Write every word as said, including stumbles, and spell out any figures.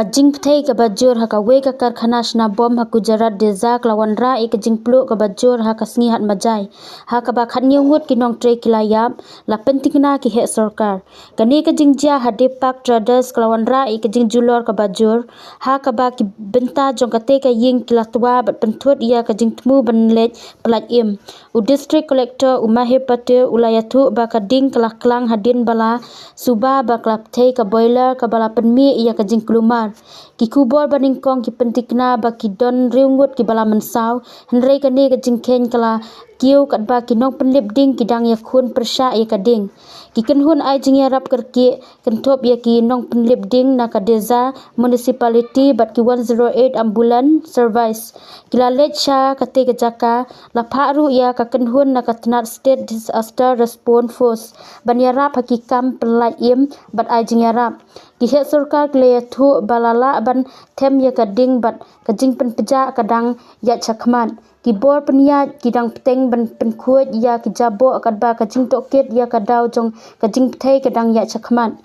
Ka jingpthei kaba jur ha kawei ka karkhana shna bom ha Gujarat Deza ka la wanrah ïa ka jingpluh kaba jur ha ka sngi Khatmajai, ha kaba khatñiew ngut ki nongtrei ki la ïap, la pyntikna ki heh sorkar. Kane ka jingjia ha Deepak Traders ka la wanrah ïa ka jingjulor kaba jur, ha kaba ki bynta jong katei ka ïing ki la twa bad pynthut ïa ka jingthmu ban leit pyllait im. U District Collector u Mahir Patel u la ïathuh ba ka ding ka la klang hadien ba la suba ba ka la pthei ka boiler kaba la pynmih ïa ka jingkulmar. Ki khubor ba nyngkong ki pyntikna ba ki don hynriew ngut kiba la mynsaw, hynrei kane ka jingkheiñ ka la kiew katba ki nongpynlip ding ki dang ïakhun pyrshah ïa ka ding. Ki kynhun ai jingïarap kyrkieh kynthup ïa ki nongpynlip ding na ka Deza Municipality bad ki one zero eight Ambulance Service ki la leit sha katei ka jaka, la phah ruh ïa ka kynhun na ka tnat State Disaster Response Force ban ïarap ha ki kam pyllait im bad ai jingïarap. Ki heh sorkar ki la ïathuh ba la lah ban them ïa ka ding bad ka jingpynpjah ka dang ïaid shakhmat. Ki bor pynïaid ki dang bteng ban pynkhuid ïa ki jaboh katba ka jingtohkit ïa ka daw jong ka jingpthei ka dang ïaid shakhmat.